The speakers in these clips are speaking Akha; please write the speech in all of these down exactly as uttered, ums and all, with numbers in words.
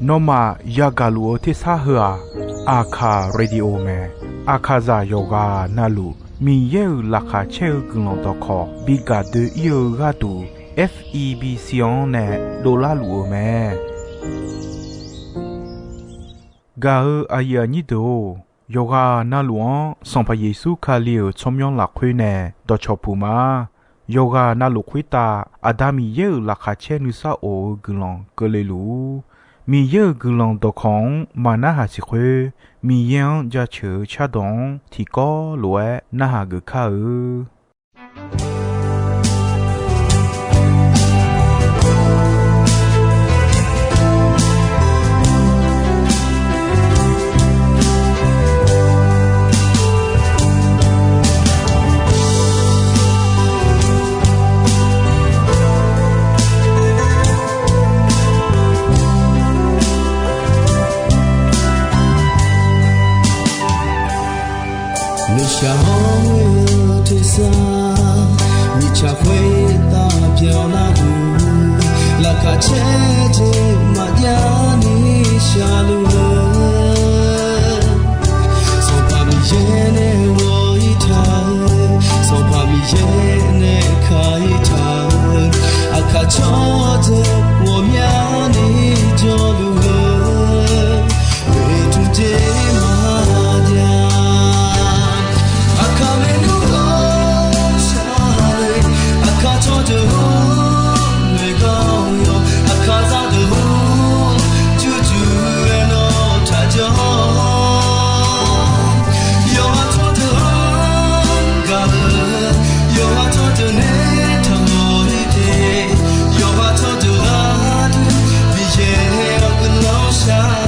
Nawmaf yagaq luf-eu tersar heu-aq, Aqkaq Radio mae. Aqkaqzaq yawqghaq navluf Miqyaer-euq laqkhaq caer-eu guiqlanq dawqkawq bi gaq doe-ir-eu gharduq, F E B C-anr nae dovlar luf-eu mae. Gaq-eu aqyuif aqnyir deuq-or, yawqghaq navluf-anr Sanqpaq Yeqsur Kali-euq tsawrmyanr lafkhoer nae dawqcawq puq ma. Yawqghaq navluf khoertav Aqda Miqyaer-euq laqkhaq caer nuisar of-eu guiqlanq keuvle luf-ur. Miqyaer-euq guiqlanq dawqkawq-anr maqnarhaq siq khoer, Miqyaer-anr jaceuq-eu cardawq-anr tiqkawv lof-aer narhaq geuf kar-eu. Nuishaq hawr-eu tersar, mirtsaq khoertav byanlar-eu, laqkhaq caer jeq maqjav ni shaqluf-eu, Sanqpaq Miqyaer nae ghawq-ir taq-eu, Sanqpaq Miqyaer nae kaq-ir taq-eu, aqkaq tsawrdeuq ghawqmyani jawrluf-eu, oeqtmq jeq maqjav. Aqkaq maernmr ghawqshaq-eu, aqkaq tsawrdeuq-or, noeqkawv-awr yawq, aqkaq zaqdeuq-or, jurjur-aer nawr taqjanr. Yawqha tsawrdeuq-anr gaq-eu, yawqha tsawrdeuq nae taqmawf-ir te. Yawqha tsawrdeuq gharduq Miqyaer-awr guiqlanq shar-awq.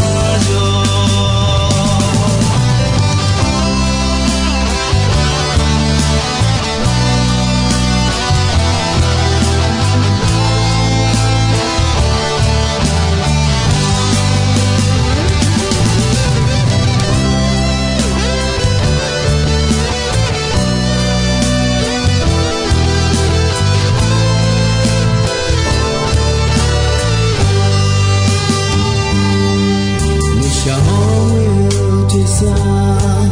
Nuishaq hawr-eu tersar,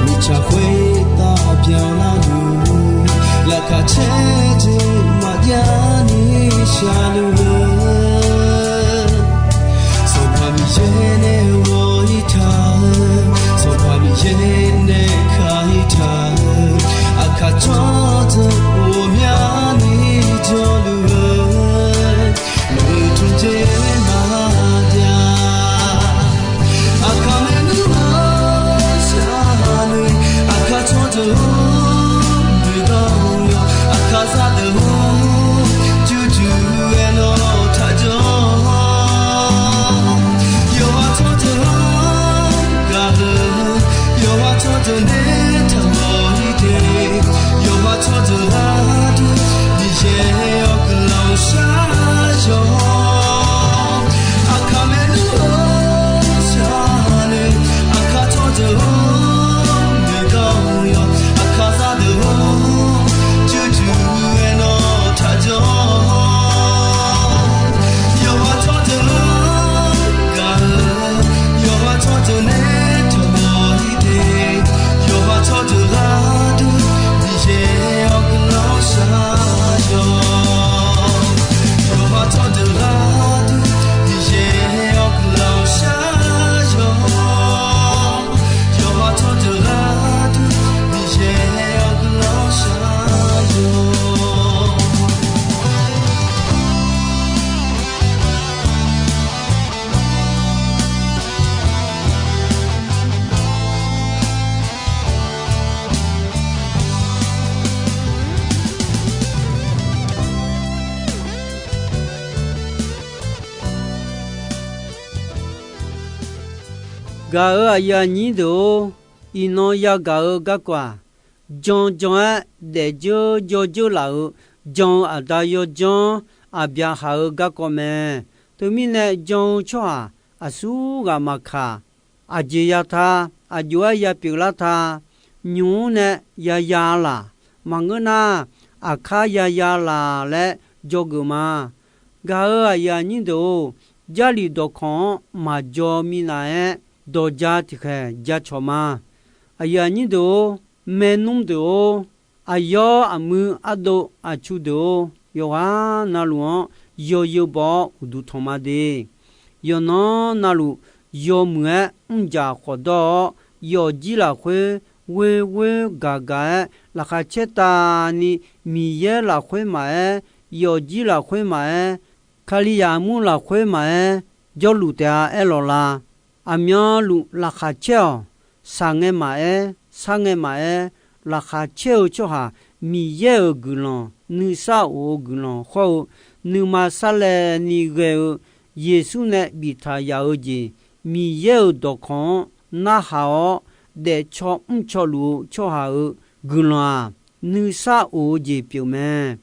mirtsaq khoertav byanlar-eu, laqkhaq caer jeq maqjav ni shaqluf-eu, Sanqpaq Miqyaer nae ghawq-ir taq-eu, Sanqpaq Miqyaer nae kaq-ir taq-eu, aqkaq tsawrdeuq ghawqmyani jawrluf-eu, oeqtmq jeq maqjav. Aqkaq maernmr ghawqshaq-eu, aqkaq tsawrdeuq-or, noeqkawv-awr yawq, aqkaq zaqdeuq-or, jurjur-aer nawr taqjanr. Yawqha tsawrdeuq-anr gaq-eu, yawqha tsawrdeuq nae taqmawf-ir te. Yawqha tsawrdeuq gharduq Miqyaer-awr guiqlanq shar-awq. Aqkaq maernmr ghawqshaq-eu, aqkaq tsawrdeuq-or, noeqkawv-awr yawq, aqkaq zaqdeuq-or, jurjur-aer nawr taqjanr. Yawqha tsawrdeuq-anr gaq-eu, yawqha tsawrdeuq nae taqmawf-ir te. Yawqha tsawrdeuq gharduq Miqyaer-awr guiqlanq shar-awq. Yawqha tsawrdeuq gharduq Miqyaer-awr guiqlanq shar-awq. Yawqha tsawrdeuq gharduq Miqyaer-awr guiqlanq shar-awq. Gaq-euq aqyuif aqnyir deuq-or, iqnan yagaq-eu garkawv-aq, jan jan-aer daefdzeur jawrdzeur laf-euq jan-eu aqda yawdzanr aqbyaqhaq-eu garkawv mae. Teumirnae jan-eu tsawrhaq aqsurghaq maqkaq, aqjeq ya ta, aqjox-aer ya pyeuflar ta, nymq-mr nae yaya laq, maqngeur nar, aqkar yaya laq laer dzawgeuf ma. Gaq-euq aqyuif aqnyir deuq-or, Jarlif dawqkawq-anr maqjaw minav-aer, dawqja tiqkhaeq jacawq ma. Aqyuif aqnyir deuq-or, maernmr deuq-or, aqyawr aqmuir ardov aqcu deuq-or, yawqghaq navluf-anr yawzeu baw-awr uqduq tanq ma de. Yawqnan navluf yawmuiq-aer mrjaq khawf dawr-awr, yawfjir lafkhoer ghoer ghoer gaq gaq-aer laqkhaq caer tavni, Miqyaer lafkhoer maqaer, yawfjir lafkhoer maqaer, Kalizaq mur lafkhoer maqaer, jawrluf taef-a aerlawq la. Aqmyanluf laqkhaq caer-awq. Shaq ngae maqaer, shar ngae maqaer, laqkhaq caer-eu tsawrhaq Miqyaer-euq guiqlanq, nuisar of-eu guiqlanq hawr-eu, nuima sarlaevni ghae-eu Yeqsur nae biftaq yaf-eu jeq, Miqyaer-euq dawqkawq-anr narhaq-awr daefcaw mrcaw luf-eu tsawrhaq-euq guiqlanq-aq, nuisar of-eu jeq pyeuf mae.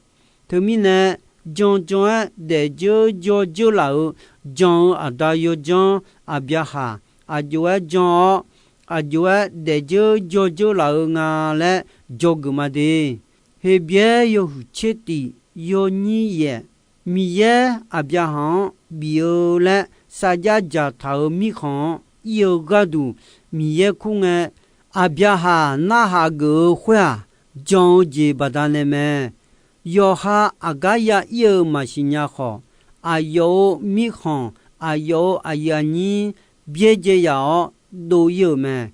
Teumirnae, jan jan-aer daefdzeur jawrdzeur laf-euq jan-eu aqda yawdzanr Aqbyaqhaq aqjox-aer jan-awr, aqjox-aer daefdzeur jawrdzeur laf-eu nga laer dzawgeuf ma de. Heqbyaer yawhuiq tser tif yawnyir yaef, Miqyaer Aqbyaqhaq-anr bif-eu laer sarjax dzaqtaq-euq mirkhanq-anr ir-eu gharduq Miqyaer kur ngae, Aqbyaqhaq narhaq geuf-eu khoer-aq, jan-eu jeq baqdanae mae. Yawqha aqgar ya ir-eu maqsiq nya khawf, aqyawf-euq mirkhanq, aqyawf-euq aqyuif aqnyir byaerdzae yaf-awr dov ir-euq mae.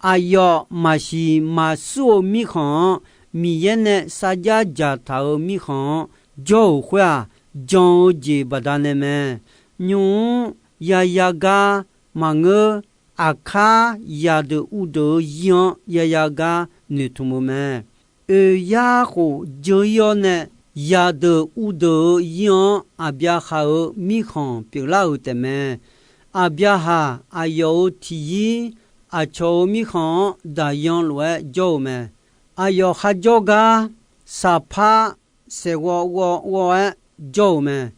Aqyawf maqsiq maqsur-eu mirkhanq-anr, Miqyaer nae sarjax dzaqtaq-euq mirkhanq-anr jawr-euq khoer-aq, jan-eu jeq baqdanae mae. Nymq-mr yaya gar maqngeur, aqkar zaqdeuq uvdeuq-eu zir-anr yaya gar noeqtmq-eu mae. Oeq yar khof jeu ir-awr nae, zaqdeuq uvdeuq-eu zir-anr Aqbyaqhaq-euq mirkhanq pyeuflar-euq taefmae. Aqbyaqhaq aqyawf-euq tiqzir aqcawq-euq mirkhanq-anr daqyan lof-aer jawr-eu mae. Aqyawf kharjawr gar saqpar saeqghawv ghawv ghawv-aer jawr-euq mae.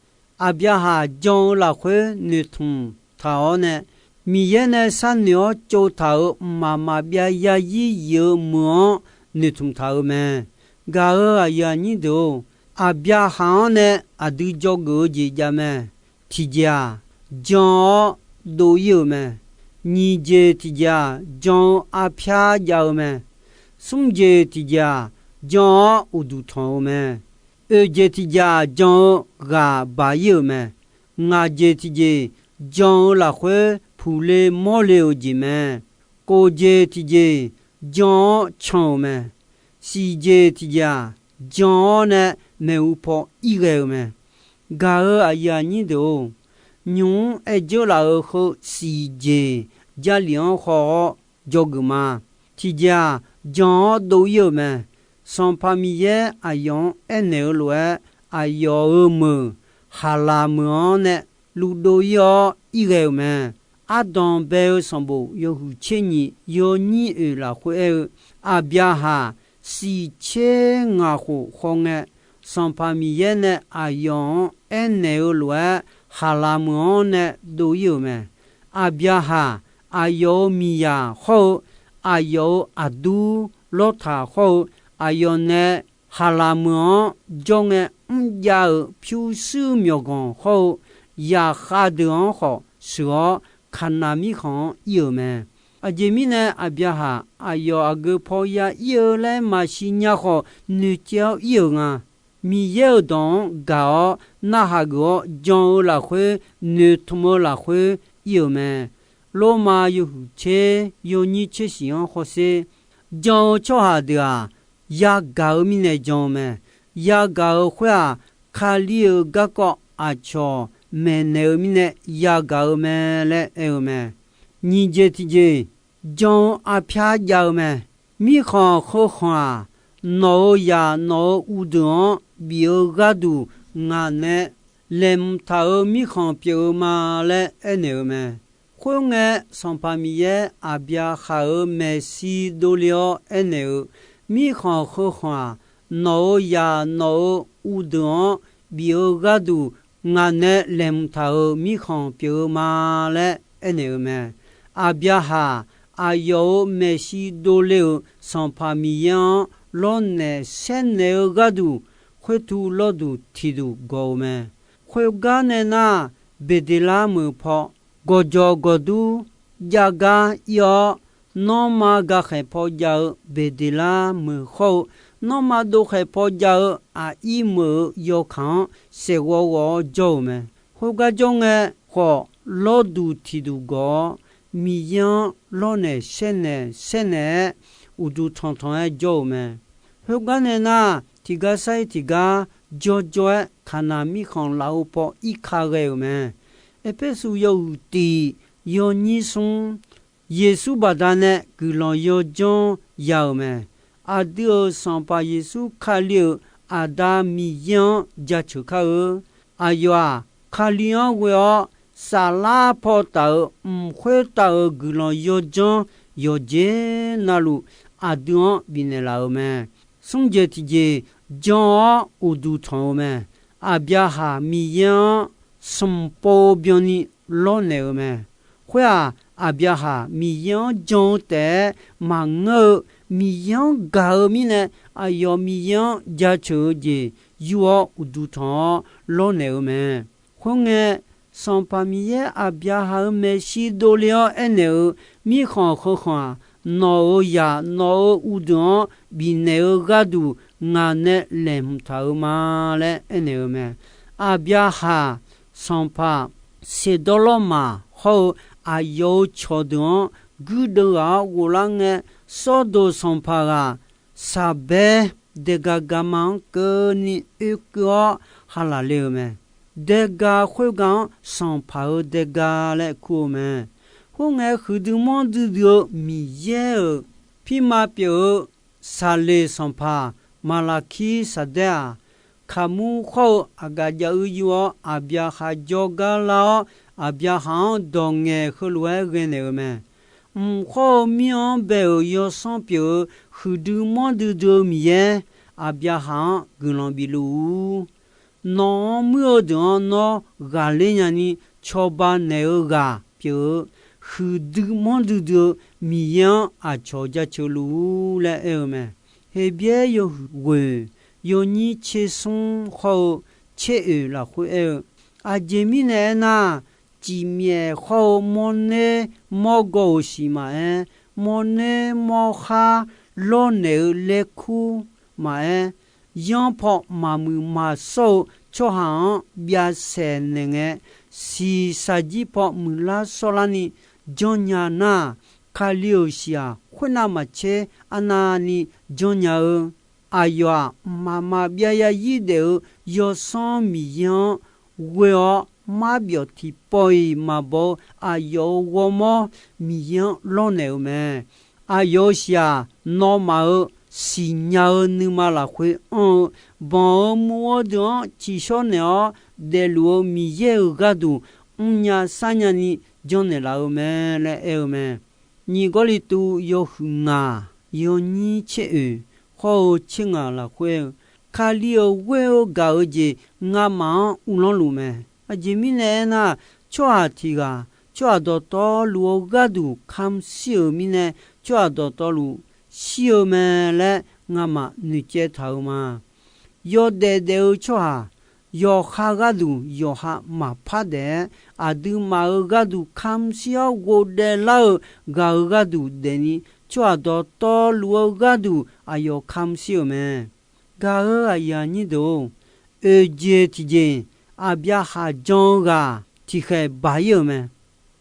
Aqbyaqhaq jan-eu lafkhoer noeqtmq taq-awr nae, Miqyaer nae sharnoeq-awr tsovtaq-euq mqmaq maqbyav zarzir zif-eu meuq-anr noeqtmq taq-euq mae. Gaq-euq aqyuif aqnyir deuq-or, Aqbyaqhaq-anr nae aqdui dzawgeuf-eu jeq jav mae. Tiqjeq-aq, jan-awr dov ir-euq mae. Nyiq jeq tiqjeq-aq, jan-eu arpyar jav-eu mae. Smr jeq tiqjeq-aq, jan-awr uqduq tanq-eu mae. Oeq jeq tiqjeq-aq, jan-eu ghaq baq ir-euq mae. Ngaq jeq tiqjeq, jan-eu lafkhoer puqle mawrle-euq jeq mae. Kof jeq tiqjeq, jan-awr can-euq mae. Siq jeq tiqjeq-aq, jan-awr nae maeqhu paw ir ghae-eu mae. Gaq-euq aqyuif aqnyir deuq-or, nymq-mr aer dzeur laf-euq heu siq jeq Jarlif-anr haw-awr dzawgeuf ma. Tiqjeq-aq, jan-awr dov ir-euq mae. Sanqpaq Miqyaer aqyawf-anr aernaeq-eu lof-aer, aqyawf-euq meuq, Haqlaq meuq-anr nae luvdov ir-awr ir ghae-euq mae. Ardanq bae-eu sanqbof yawhuiq tser nyiq yawnyir oeq lafkhoer aer-eu, Aqbyaqhaq siq tser ngaq khof khaw ngae, Sanqpaq Miqyaer nae aqyawf-anr aernaeq-eu lof-aer, Haqlaq meuq-anr nae dov ir-euq mae. Aqbyaqhaq aqyawf-euq miqzaq hawr-eu, aqyawf-euq aqdur Lawrtaq hawr-eu, aqyawf nae Haqlaq meuq-anr jawr ngae mrjav-euq pyurshuir myawqganq hawr-eu, zaqkhav deuq-anr khawf sheuq-awr, Kaqnaq mirkhanq-anr ir-euq mae. Aqjeq mirnae, Aqbyaqhaq aqyawf aqgeu paw ya ir-eu laer maqsiq nya khawf, noeqcaev-awr ir-euq nga. Miqyaer-euq dawq-anr gaq-awr narhaq geuf-awr jan-eu lafkhoer, noeqtmq-eu lafkhoer ir-euq mae. Lormav yawhuiq tser yawnyir tser shif-anr hawsher. Jan-eu tsawrhaq deuq-aq, yagaq-eu mirnae jan-eu mae. Yagaq-euq khoer-aq, Kali-euq garkawv aqcawq maeqnaeq-eu mirnae yagaq-eu mae laer aer-eu mae. Nyiq jeq tiqjeq, jan-eu arpyar jav-eu mae. Mirkhanq heu khanq-aq, nawq-euq zaq nawq-euq uvdeuq-anr bif-eu gharduq ngaq nae laeqhmq taq-euq mirkhanq pyeuf-eu ma laer aernaeq-eu mae. Khoerngae, Sanqpaq Miqyaer Aqbyaqhaq-euq maeqshi dovle-awr aernaeq-eu, mirkhanq heu khanq-aq, nawq-euq zaq nawq-euq uvdeuq-anr bif-eu gharduq ngaq nae laeqhmq taq-euq mirkhanq pyeuf-eu ma laer aernaeq-eu mae. Aqbyaqhaq aqyawf-euq maeqshi dovle-euq Sanqpaq Miqyaer-anr lawrnaeq saernaeq-eu gharduq, khoertu lawrduq tiqduq gawq-eu mae. Khoergar nae nar, Beqdeqlar meuq paw gawqjawq gawqdur jav gar ir-awr, nanrma gakhaeq paw jav-eu Beqdeqlar meuq hawr-eu, nanrma dovkhaeq paw jav-eu aqir meuq-eu yawkaq-anr saeqghawv ghawv-awr jawr-euq mae. Khoergar jawr ngae khawf, lawrduq tiqduq gawq-awr, Miqyaer-anr lawrnaeq saernaeq saernaeq-aer, uqduq tanqtanq-aer jawr-euq mae. Khoergar nae nar, tiqgar sar-ir tiqgar jawrjawr-aer, Kaqnaq mirkhanq lafov paw irka ghae-euq mae. Erpersu yawhuiq tiq, yawnyir smr, Yeqsur baqdanae guiqlanq yawjanr ya-euq mae. Aqdui-euq Sanqpaq Yeqsur Kali-euq Aqda Miqyaer-anr jaceuq kar-eu. Aqyawf-aq, Kali-anr ghoe-awr, saflar paw taf-euq mq khoertav-euq guiqlanq yawjanr yawqjeq navluf aqdui-anr bifnaeq laf-euq mae. Smr jeq tiqjeq jan-awr uqduq tanq-eu mae. Aqbyaqhaq Miqyaer-anr smq pov byanni lawrnaeq-eu mae. Khoer-aq, Aqbyaqhaq Miqyaer-anr jan-eu taef-aer maqngeur-eu, Miqyaer-anr gaq-eu mirnae, aqyawf Miqyaer-anr jaceuq-eu jeq yur-awr uqduq tanq-awr lawrnaeq-eu mae. Khoerngae, Sanqpaq Miqyaer Aqbyaqhaq-euq maeqshi dovle-awr aernaeq-eu, Mirkhanq heukhanq-aq, nawq-euq zaq nawq-euq uvdeuq-anr bifnaeq-eu gharduq ngaq nae laeqhmq taq-euq ma laer aernaeq-eu mae. Aqbyaqhaq sanqpaq Seqdawrlawrmaq hawr-eu aqyawf-euq cawqdeuq-anr guirdeuv ghaq-awr ghoflar ngae, Sawrdoq sanqpaq ghaq Saqbaer daega gama-anr keuvni oekeuv-awr halaq le-euq mae. Daega khoerga-anr sanqpaq-euq daega laer kur-eu mae. Khoerngae, huiqdui manrdui dui-eu Miqyaer-euq pirma pyeuf-eu Saqleq sanqpaq Maqlaqkir Saqdaer-aq, kaqmur khawr-eu aqgaf jav-eu yur-awr, Aqbyaqhaq jawrgar lar-awr, Aqbyaqhaq-anr dawq ngaeq heulof-aer ghae naeq-eu mae. Mq khawr-eu mir-anr bae-euq yawsanr pyeuf-eu huiqdui manrdui dui-eu Miqyaer, Aqbyaqhaq-anr guiqlanq bifluf-ur. Nawq-anr muir-eu deuq-anr nawr ghaqler nyani cawba naeq-eu ghaq pyeuf-eu huiqdui manrdui dui-eu Miqyaer-anr aqcawq jaceuq luf-ur laer aer-eu mae. Heqbyaer yawhuiq ghoeq yawnyir tser smr khawr-eu tser oeq lafkhoer aer-eu, aqjeq mirnae aernar, cifmyaef khawr-eu mawrner mawrgaw-euq siq maqaer, mawrner mawrkhar lawrnaeq-eu laerkur maqaer, yanr paw maqmuiq maqshawr-eu tsawrhaq-anr byav saeq naeq ngae, siq saqjir paw muiqlar shawrlarni janrnya nar, Kali-euq siq-aq, khoernav maqtser arnavni janrnya-eu. Aqyawf-aq, mqmaq maqbyav yarzir daef-eu Yawsanr Miqyaer-anr ghoe-awr, marbyawf tiqpawf-iq maqbaw-eu aqyawf-euq ghawrmawr Miqyaer-anr lawrnaeq-eu mae. Aqyawf-euq siq-aq, nawmaf-euq siqnya-eu nuima lafkhoer anr-eu, banq-euq muv-eu deuq-anr tsiqshawr naeq-awr daefluf-eu Miqyaer-euq gharduq mrnya sarnya ni janrnaeq laf-eu mae laer aer-eu mae. Nyiq Gawrliqtu yawhuiq ngaq yawnyir tser oeq khawr-eu tser ngaq lafkhoer-eu, Kali-euq ghoer-eu gaq-eu jeq ngamaf-anr uvlanr luf mae. Aqjeq mirnae aernar, tsawrhaq tiq ghaq tsawrhaq dawqtawvluf-eu gharduq kamq shir-euq mirnae, tsawrhaq dawqtawvluf shir-eu mae laer ngamaf noeqcaev taq-eu ma. Yawdaef daef-eu tsawrhaq yawqha gharduq yawqha maqpar daef-aer, aqduimaf-euq gharduq kamq shir-awr ghofdaef lar-eu ghaq-euq gharduq daefni, tsawrhaq dawqtawvluf-eu gharduq aqyawf kamq shir-euq mae. Gaq-euq aqyuif aqnyir deuq-or, oeq jeq tiqjeq Aqbyaqhaq jan-eu ghaq tiqkhaeq baq-ir-euq mae.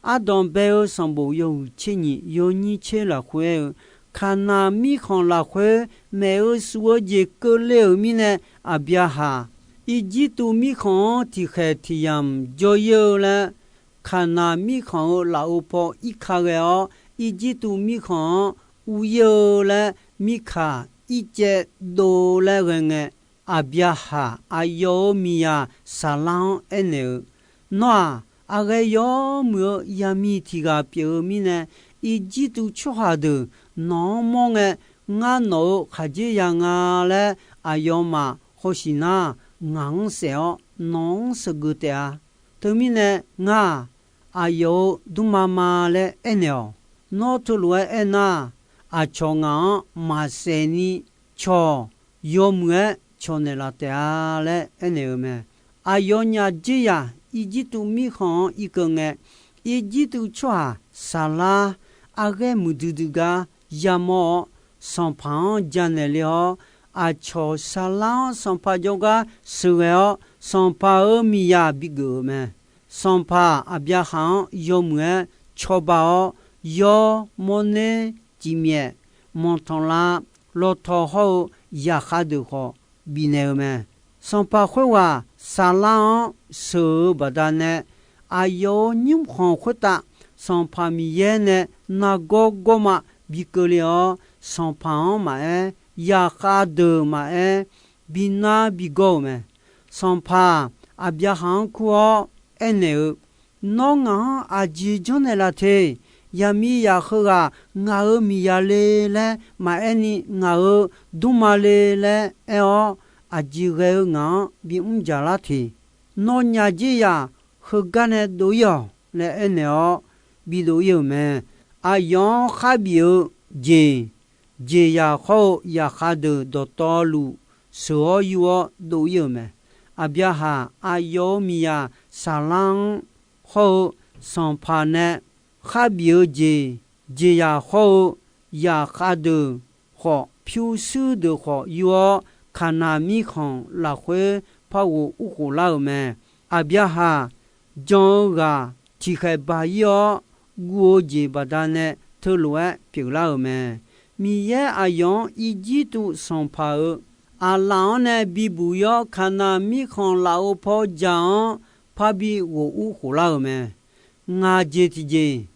Ardanq bae-eu sanqbof yawhuiq tser nyiq yawnyir tser lafkhoer aer-eu, Kaqnaq mirkhanq lafkhoer maef-eu suf-eu jeq keuvle-euq mirnae, Aqbyaqhaq Irjirtuv mirkhanq-anr tiqkhaeq tiq yamq jawr-ir-eu laer, Kaqnaq mirkhanq-euq lafov paw irka ghae-awr, Irjirtuv mirkhanq-anr uv-ir-eu laer, Mirkaq ircaev dov laer ghae ngae, Aqbyaqhaq aqyawf-euq miqyaq Saqlar-anr aernaeq-eu, Nawr-aq, aqghae yawmuiq-eu yaqmiq tiq ghaq pyeuf-eu mirnae, Irjirtuv tsawrhaq deuq nawq-anr mawr ngae, ngar nawq-euq khaqdzer ya nga laer aqyawfmaf hawsiq nar, ngaq-anr saef-awr nawq-anr sheuqgeuf taef-a. Teumirnae ngar-aq, aqyawf-euq dmrma ma laer aernaeq-awq. Nawr teulof-aer aernar, aqcawq ngaq-anr maqsaef ni cawq yawmuiq-aer cawq naeqlaf taef-a laer aernaeq-eu mae. Aqyawfnyaf dzerzaq Irjirtuv mirkhanq-anr irkeuv ngae, Irjirtuv tsawrhaq Saqlar arghaer muiqdui dui gar yamawr-awr, sanqpaq-anr janaeq le-awr, aqcawq Saqlar-anr sanqpaq jawrgar sheuqghae-awr, sanqpaq-euq miqzaq bigeuf-euq mae. Sanqpaq Aqbyaqhaq-anr yawmuiq-aer cawba-awr, yawr, mawrner, cifmyaef, manqtanqlav, lawtaw hawr-eu zaqkhav deuq khawf bifnaeq-eu mae. Sanqpaq khoerghaq Saqlar-anr sheuq-eu baqdanae, aqyawf-euq nymrkhanq khoertav Sanqpaq Miqyaer nae nargawr gawrma bi keuvle-awr, sanqpaq-anr maqaer, zaqkhav deuq maqaer, bi nar bi gawr-euq mae. Sanqpaq Aqbyaqhaq-anr kur-awr aernaeq-eu, Nawr ngaq-anr aqjeq janrnaeq laf te? Yaqmiqzaq heughaq ngaq-euq miqzaq le laer maqaer ni, ngaq-euq dmrma le laer aer-awr, aqjeq ghae-eu ngaq-anr bimr dzaq lar teq. Nawnyaf dzerzaq heugar nae dov-ir-awq laer aernaeq-awr, bidov-ir-euq mae. Aqyawf-anr kharbif-eu jeq, jeqzaq hawr-eu zaqkhav deuq dawqtawvluf sheuq-awr yur-awr dov-ir-euq mae. Aqbyaqhaq aqyawf-euq miqzaq Saqlar-anr hawr-eu sanqpaq nae kharbif-eu jeq, jeqzaq hawr-eu zaqkhav deuq khawf, pyurshuir deuq khawf yur-awr, Kaqnaq mirkhanq lafkhoer par ghof urkhof lar-euq mae. Aqbyaqhaq jan-eu ghaq tiqkhaeq baq-ir-awr, guv-eu jeq baqdanae teulof-aer pyeuflar-euq mae. Miqyaer aqyawf-anr Irjirtuv sanqpaq-euq aqlaf-anr nae bibuq-ir-awr, Kaqnaq mirkhanq laf-eu paw jaq-anr parbi ghof urkhof lar-euq mae. Ngaq jeq tiqjeq,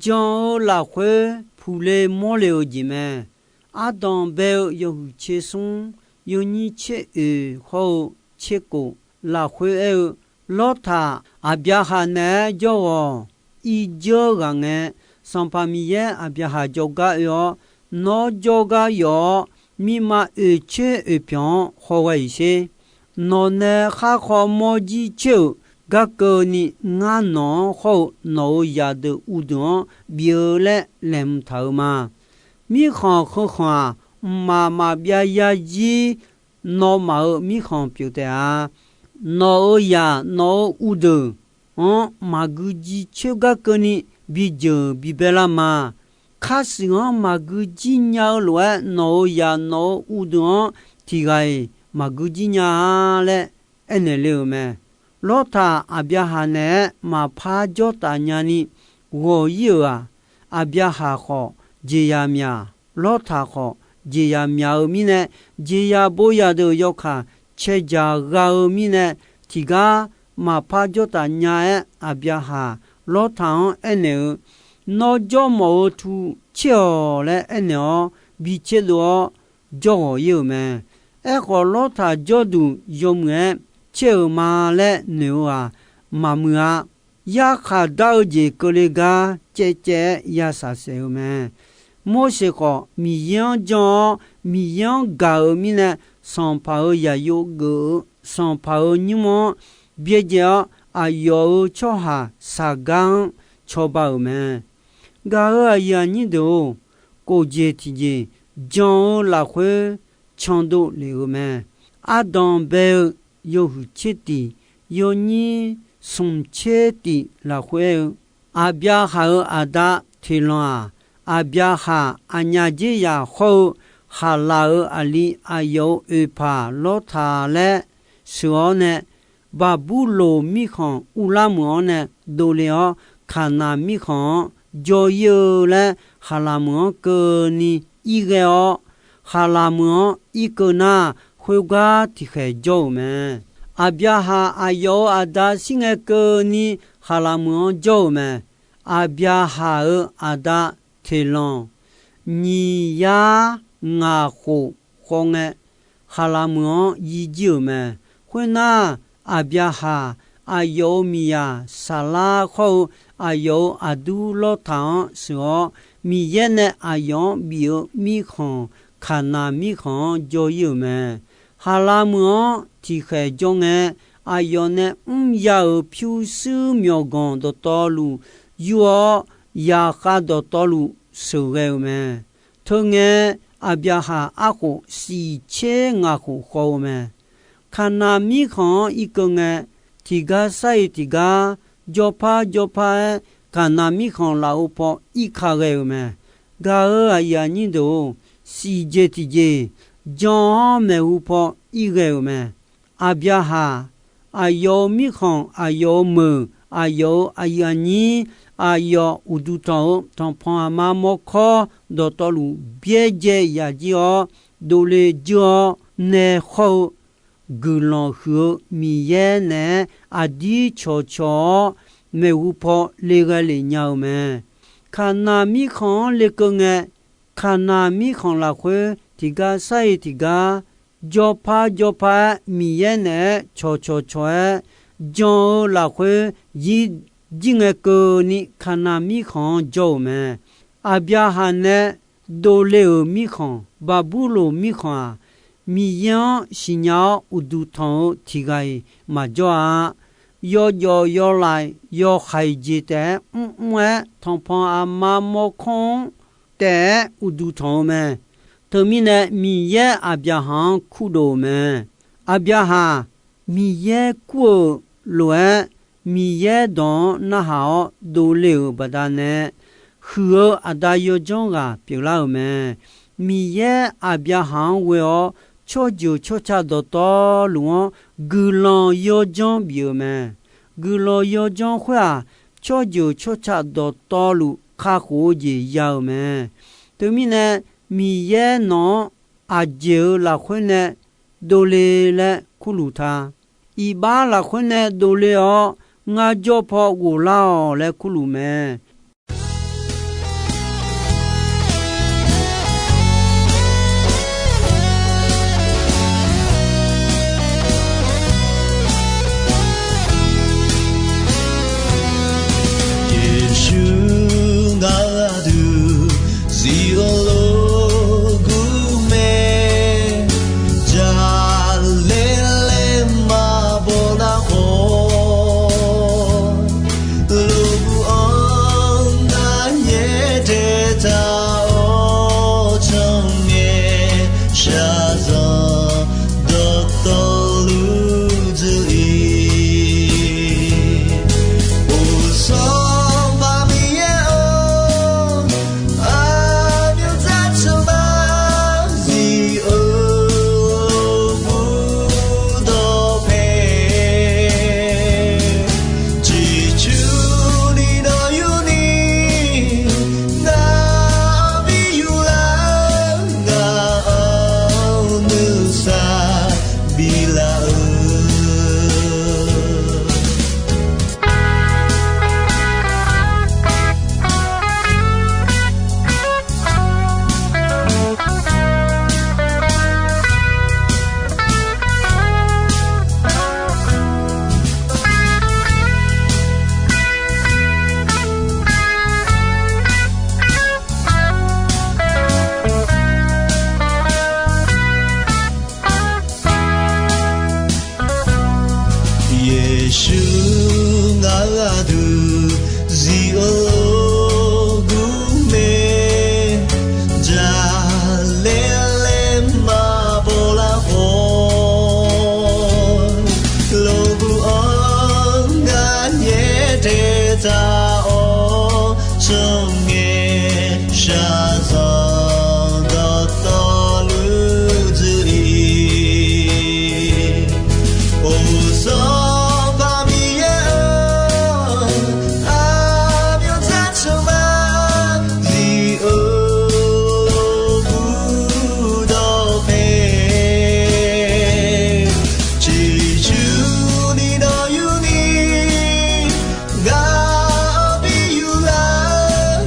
jan-eu lafkhoer puqle mawrle-eu jeq mae. Ardanq bae-eu yawhuiq tser smr, yawnyir tser oeq hawr-eu tser kof lafkhoer aer-eu, Lawrtaq Aqbyaqhaq naeq-aer jawr-awq. Irjeur ghaq ngae, Sanqpaq Miqyaer Aqbyaqhaq jawrgar oe-awr, nawr jawrgar yawf-awr, mirma oeq tser oeq pyanq-anr hawghae-iq sher. Nawq nae khar khawr mawr jir coer-euq garkeuvni, ngar nawq-anr hawr-eu nawq-euq zaqdeuq uqdeuq-anr bif-eu laer laeqhmq taq-euq ma. Mirkhanq heu khanq-aq, mqmaq maqbyav yarzir nawmaf-euq mirkhanq pyeuf taef-a. Nawq-euq zaq nawq-euq uqdeuq-anr maqgui jir coer garkeuvni bijeuq bibae lar ma. Kharshuif-anr maqgui jir nya-eu lof-aer, nawq-euq zaq nawq-euq uqdeuq-anr tiq ghaq-iq maqgui jir nya-a laer aernaeq le-euq mae. Lawrtaq Aqbyaqhaq naeq-aer maqpar jawrtaf nyani ghawq-ir-euq-aq, Aqbyaqhaq khawf jeqzaq myaq, Lawrtaq khawf jeqzaq myaq-eu mirnae, jeqzaq boyaq deuq yawkaq cae dzaq gha-eu mirnae, tiqgar maqpar jawrtaf nya-aer, Aqbyaqhaq Lawrtaq-anr aernaeq-eu, Nawr jawr mawf-eu tu caer-awq laer aernaeq-awr, bi caer dov-awr jawr ghawq-ir-euq mae. Aerkhawf, Lawrtaq jawrduq yawmuiq-aer caer-euq ma laer noeq-eu-aq, maqmuiq-a. Yarkhaq dar-eu jeq keuvle gar caevcaev-aer ya shaqsaef-eu mae. Morseq khawf, Miqyaer-anr jan-awr, Miqyaer-anr gaq-euq mirnae, sanqpaq-euq zaqyo geuf-eu sanqpaq-euq nymr-anr byaerdzae-awr, aqyawf-euq tsawrhaq Saqgar-anr cawba-euq mae. Gaq-euq aqyuif aqnyir deuq-or, kof jeq tiqjeq jan-eu lafkhoer candov lef-euq mae. Ardanq bae-eu yawhuiq tser tiq, yawnyir smq tser tiq lafkhoer-eu, Aqbyaqhaq-euq aqda Teqlanq-aq, Aqbyaqhaq aqnyaf dzer yaq hawr-eu Haqlaq-euq aqli aqyawf-euq oeqpaq Lawrtaq laer sheuq-awr nae, Baqburloq mirkhanq Urlar meuq-anr nae dovle-awr, Kaqnaq mirkhanq-anr jawr-ir-eu laer Haqlaq meuq-anr keuvni irghae-awr, Haqlaq meuq-anr irkeuv nar, khoergar tiqkhaeq jawr-euq mae. Aqbyaqhaq aqyawf-euq aqda shir ngae keuvni Haqlaq meuq-anr jawr-euq mae. Aqbyaqhaq-euq aqda Teqlanq nyiq yar ngaq khof khawf ngae, Haqlaq meuq-anr yir jir-euq mae. Khoernar, Aqbyaqhaq aqyawf-euq miqzaq Saqlar hawr-eu aqyawf-euq aqdur Lawrtaq-anr sheuq-awr, Miqyaer nae aqyawf-anr bif-eu mirkhanq Kaqnaq mirkhanq-anr jawr-ir-euq mae. Haqlaq meuq-anr tiqkhaeq jawr ngae, aqyawf nae mrya-euq pyurshuir myawqganq dawqtawvluf yur-awr, zaqkhav dawqtawvluf sheuqghae-eu mae. Teungae, Aqbyaqhaq arkhof shiq tser ngaq khof khawf-eu mae. Kaqnaq mirkhanq-anr irkeuv ngae, tiqgar sar-iq tiqgar, jawrpar jawrpar-aer, Kaqnaq mirkhanq lafov paw irka ghae-euq mae. Gaq-euq aqyuif aqnyir deuq-or, siqjeq tiqjeq, jan-awr maeqhu paw irghae-euq mae. Aqbyaqhaq, aqyawf-euq mirkhanq, aqyawf-euq meuq, aqyawf-euq aqyuif aqnyir, aqyawf uqduq tanq-eu tanqpanq aqma mawrkawr dawqtawvluf byaerdzae yaq jir-awr, dovle dzeur-awr nae khawr-eu guiqlanq huiq-eu Miqyaer naeq-aer aqdir cawqcawq-awr, maeqhu paw leghae lef nya-eu mae. Kaqnaq mirkhanq-anr lekeuv ngae, Kaqnaq mirkhanq lafkhoer tiqgar sar-iq tiqgar, jawrpar jawrpar-aer Miqyaer naeq-aer cawqcawq cawq-aer, jan-eu lafkhoer jir ngae keuvni Kaqnaq mirkhanq-anr jawr-euq mae. Aqbyaqhaq nae dovle-euq mirkhanq, Baqburloq mirkhanq-aq, Miqyaer-anr siqnya-awr uqduq tanq-eu tiq ghaq-iq maqjawr-a. Yawjawf yawlaf yawhaiq jeq taef-aer mrmr-aer, tanqpanq aqma mawrkawr-anr taef-aer uqduq tanq-eu mae. Teumirnae, Miqyaer Aqbyaqhaq-anr kurdov-euq mae. Aqbyaqhaq, Miqyaer kur-euq lof-aer, Miqyaer dawq-anr narhaq-awr dovle-euq baqdanae, huiq-eu aqda yawdzanr ghaq pyeuflar-euq mae. Miqyaer Aqbyaqhaq-anr ghoe-awr, tsawrjeuq tsawrca dawqtawvluf-anr guiqlanq yawdzanr bif-euq mae. Guiqlanq yawdzanr khoer-aq, tsawrjeuq tsawrca dawqtawvluf kakhof-eu jeq ya-euq mae. Teumirnae, Miqyaer nawq-anr aqjeq-euq lafkhoer nae dovle laer kurluf ta. Iqbax lafkhoer nae dovle-awr, ngar jawr paw ghoflar-awq laer kurluf mae. Yeqsur ngar aqdui zif-eu lof gur mae, jaqlaer laer maqbaw nar khawf, lof gur-anr nar yaer daetaq-awr, tsawrngae shaqzanq dawqtawvluf dzuif-ir. Uqsanq maqbif yaer-awr, aqmyanzaq tsawrmyanr zif-eu mur dawqpae, ciqcurni nawq yurni, ngaq-anr bi yurlar, ngaq-anr nuisar biflar-eu. Yeqsur ngar aqdui zif-eu lof gur mae, jaqlaer laer maqbaw lar khawf, lof gur-anr nar yaer daetaq-awr, tsawrngae shaqzanq dawqtawvluf dzuif-ir. Uqsanq maqbif yaer-awr, aqmyanzaq tsawrmyanr zif-eu mur dawqpae, ciqcurni nawq yurni, ngaq-anr bi yurlar,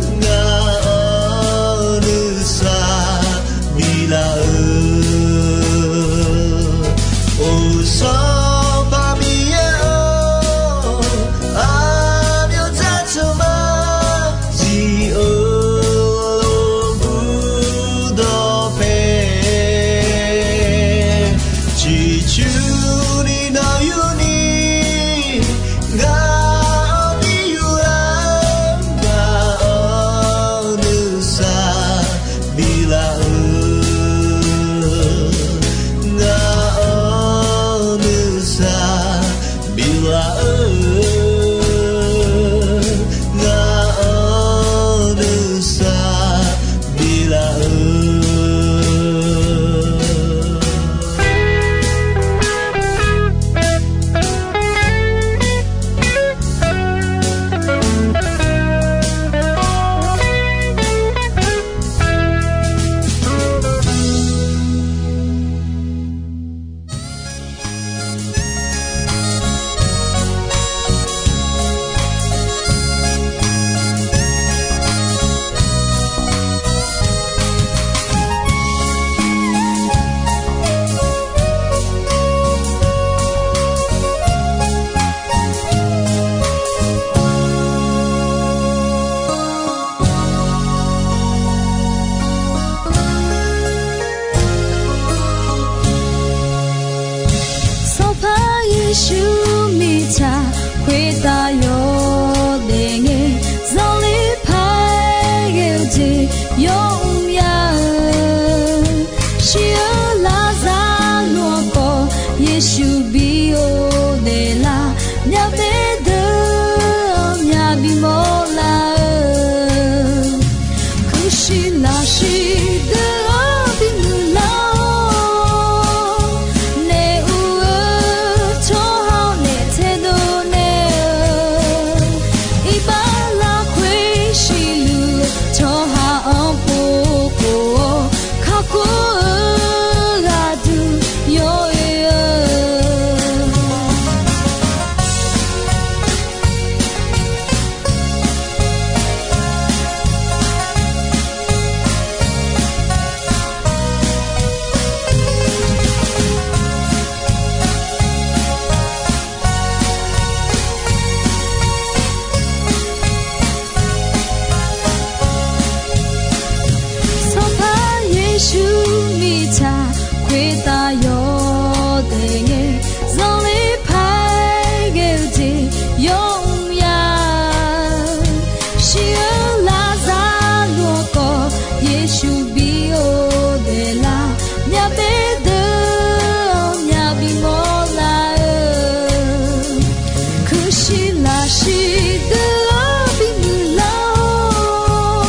Shiqdeuq-anr bimuiq lar-awr,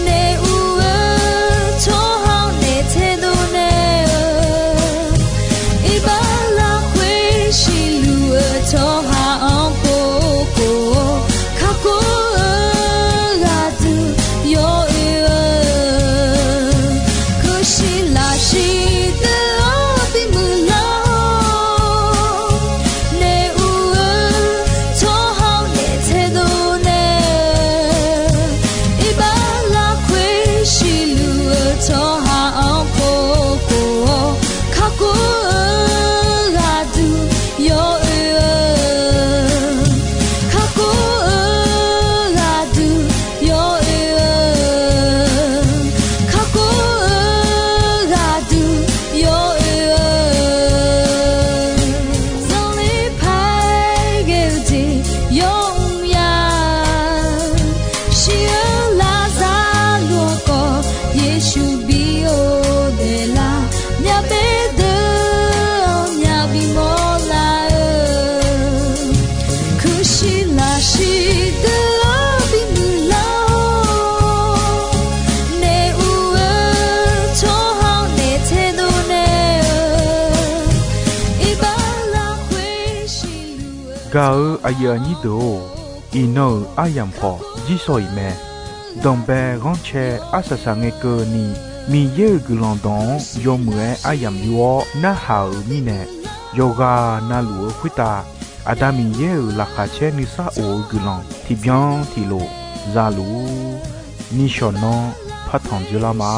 naef uq-eu tsawrhaq-anr naef taedov naeq-euq, iqbax lafkhoer siqluf-eu tsawrhaq-anr pov khof-awr, kakhof-eu ghaqduq yawoe-eu, kuqshiq lafshiq deuq-anr bimuiq lar-awr, naef uq-eu tsawrhaq-anr naef taedov naeq-eu, iqbax lafkhoer siqluf-eu tsawrhaq-anr pov khof-awr, kakhof-eu ghaqduq yawoe-eu, kakhof-eu ghaqduq yawoe-eu, kakhof-eu ghaqduq yawoe-eu, zanqler paq-aer ghae-eu jeq yawmuiq ya. Shir-eu Lazarluf-anr khawf Yeqsur bi-or daeqlar, myavbaef deuq-anr myavbi mawrlar-eu, kuqshiq lafshiq deuq-anr bimuiq lar-awr, naef uq-eu tsawrhaq-anr naef taedov naeq-eu, iqbax lafkhoer siqluf-eu. Gaq-eu aqyuif aqnyir deuq-or, iqnan-euq aryamq khawf jirsawq iq mae. Danqbae ghanrcae arsaq saq ngae keuvni, Miqyaer-euq guiqlanq dawq-anr yawmuiq-aer aryamq yur-awr narhaq-euq mirnae, yawqghaq navluf-eu khoertav Aqda Miqyaer-euq laqkhaq caer nuisar of-eu guiqlanq tiqbyan tiqlof za luf-ur. Nishawq nanr partanq dzoerlar ma.